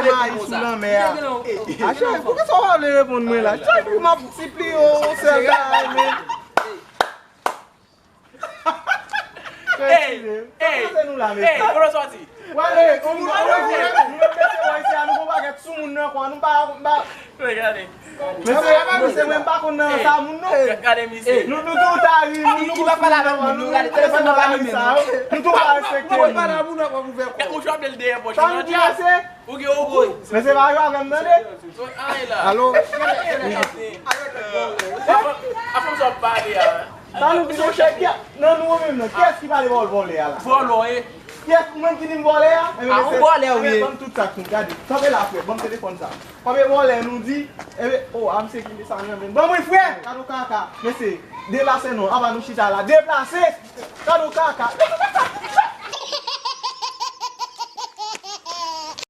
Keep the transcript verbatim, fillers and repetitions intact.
mayi sou lanmè a. A cheri, poukisa w pa vle reponn mwen la? Chak jou m ap sipliye w yon sèl bagay, men. Hey, hey, hey, kote w sòti? Wale, nou menm mesye wè isi a, nou gon pakèt sou moun nan kwa, nou pa, nou pa. Mesye, mesye, mwen m pa konn nan sa moun non. Gade misye. Nou, nou tou ta ri, nou, nou gon sou moun nan kwa, nou, nou tou pa respekte moun. Ou ap pale moun nan kwa pou fè kò. Ou jwe bèl dèyè pòch. Sa nou di mesye? Ou gen yon boy. Mesye pa jwe avè m tande. Alo? Afan sa w ap pale a. Sa nou di mesye, nan nou menm nan, kiyès ki pale vòl vòlè a la? Vòlò e. Kiyès ou menm ki di m vòlè a? Enben, a, ou vòlè ou ye. Ban m tout sa k nou gade. Kanpe la frè, ban m telefòn sa. Kanpe vòlè nou di, enben, o, a misye ki sa nan men. Ban mwen frè, kado kaka. Mesye, deplase non, anba nou chita la. Deplase! Kado kaka.